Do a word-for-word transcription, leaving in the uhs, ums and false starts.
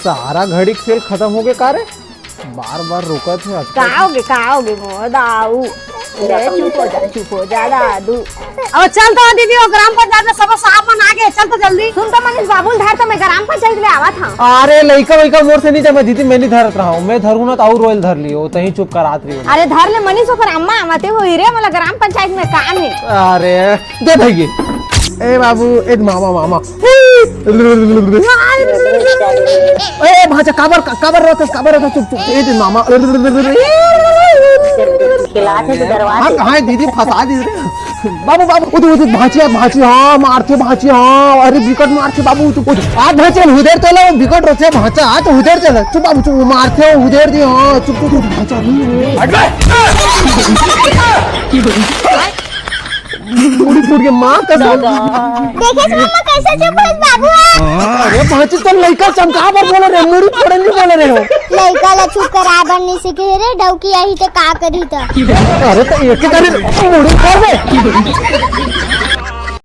सारा घड़ी के तेल खतम हो गे का रे? बार बार रोकत हे। का होगे, का होगे मोर दाऊ? ए, चुप हो जा, चुप हो जा दादू। अब चल तो दीदी, वो ग्राम पंचायत में सब साफ मन आगे, चल तो जल्दी। सुन तो मनीष बाबू, धर तो मैं ग्राम पंचायत ले आवत हूँ। अरे लइका वइका मोर से नहीं जमे दीदी, मैं नहीं धरत रहा हूँ, मैं धरू ना तो और रोयल धर लियो, तहीं चुप करात रही। अरे धर ले मनीष, ओकर अम्मा आवते होही रे, मोला ग्राम पंचायत में काम हे। अरे दे भैया। ए बाबू, ए मामा, मामा। ए भांचा, काबर, काबर रहत हस, काबर रहत हस? चुप, चुप, ए दे मामा। खिलात हे तो डरवा हाँ, दे। हाँ, दीदी फंसा दी रे। बाबू, बाबू, उधर, उधर भांची, भांची, हाँ, मारथे भांची, हाँ, अरे बिकट मारथे बाबू, चुप, उधर। आज भांची, उधर चला, बिकट रोथे भांचा, आज उधर चला, चुप बाबू, चुप, मारथे, उधर दी, हाँ, चुप, चुप, चुप, भांचा। पूरी फूट के माँ कसम। देखे से मम्मा कैसे चुप है बाबू? अरे भांची, तो लइका चमका बर बोले रे, मुड़ी फोड़े नहीं बोले रे हो। लइका ला चुप करा बर नहीं सीखे रे, डौकी आही ते का करी त? अरे तो एक करे मुड़ी फोड़ दे।